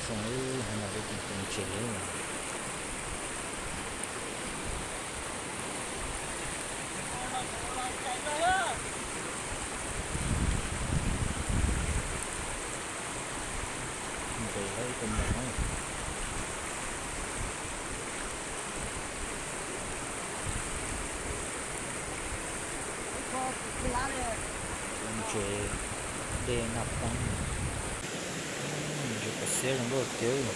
Zoo li hauv no peb tus ntses. Ntses lawm ib tug mos. Ntses dej naj poob. Ntses pom xiab zoo nkauj tiag.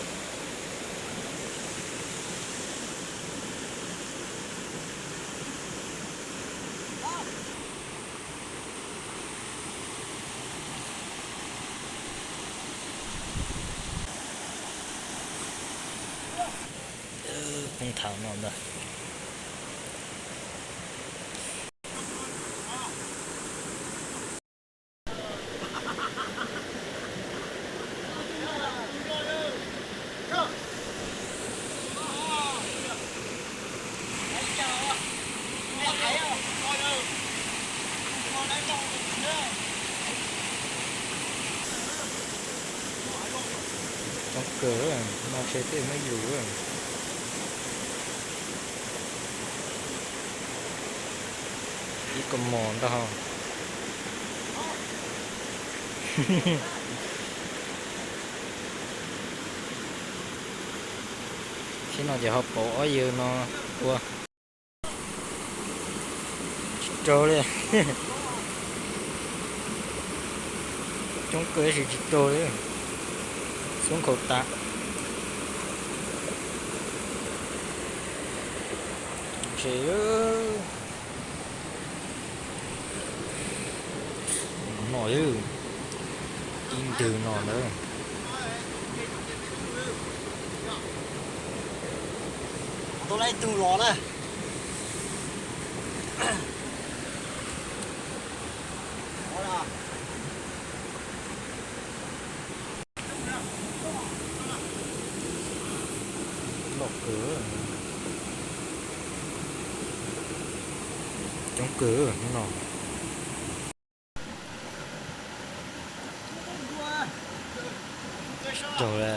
Poob thaum no ntag. Coob kawg, no ntshe tej muab yus. Ib kos mos ntag ho. Thiab no ces ho pauv ob yawg no ua. Tsis raug li. Coob kawg tab sis tsis raug li. Xub nkhaus tas. Ntses no, ib ntwg no ntag. Tau lawm ib tug los na. Loj kawg. Coob kawg hnub no. Raug lawm.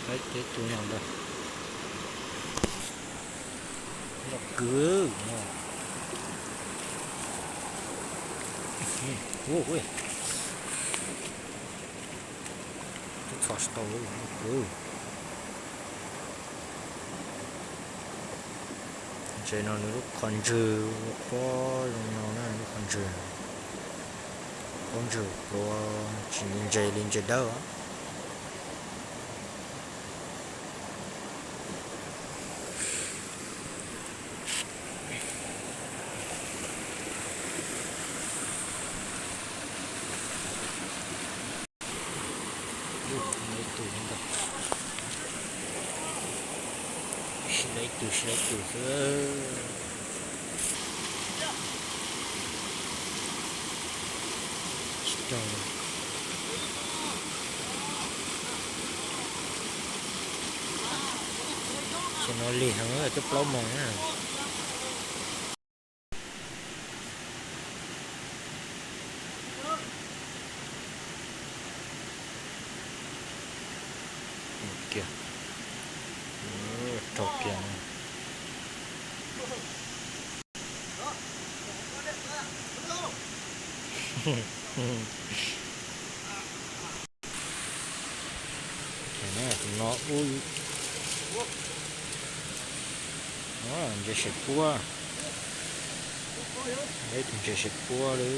Laib teb tus no ntag. Loj kawg no. Ua, ua. Twb txhom tsis tau li, loj kawg. Ntses no nws lub qhov ntswg pob zoo no na, lub qhov ntswg. Pob ntswg pluav tsis ntse li ntses dawb os. Ib tug ntag. Sib laib tus, sib laib tus xwb. Tsis raug. Ces no lig heev coj plaub moos na. Kiag, raug kiag. Tus no ub, ntses saim puab. Ib tug ntses saim puab lawm.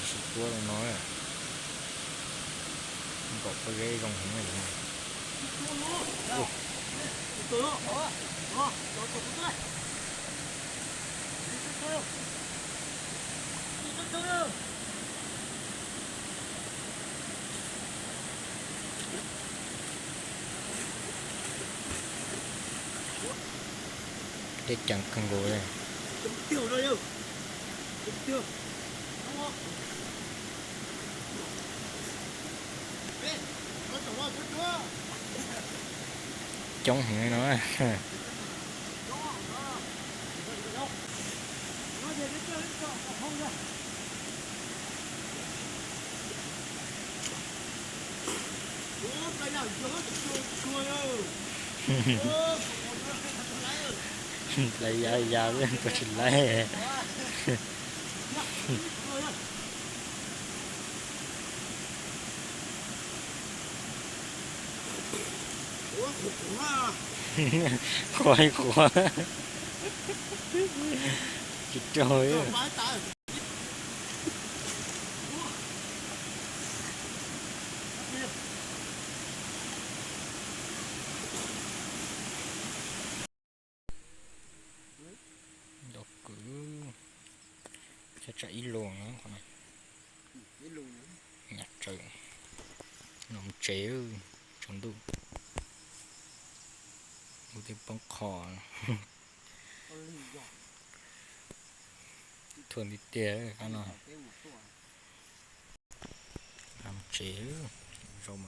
Saim puab no, npaum pob zeb zoo heev. Dej ceev kawg nkaus li. Coob heev no. Lawv ya ya tuaj tsis lawv. Qhuav qhuav tsis raug. Cov kwv, cov tsam ib lus na, qhov no nyam tsawv, no mus tsev, tsaus ntuj, lub twb poob qho, thuam tiag tiag qab no. Mus tsev, zoo mas.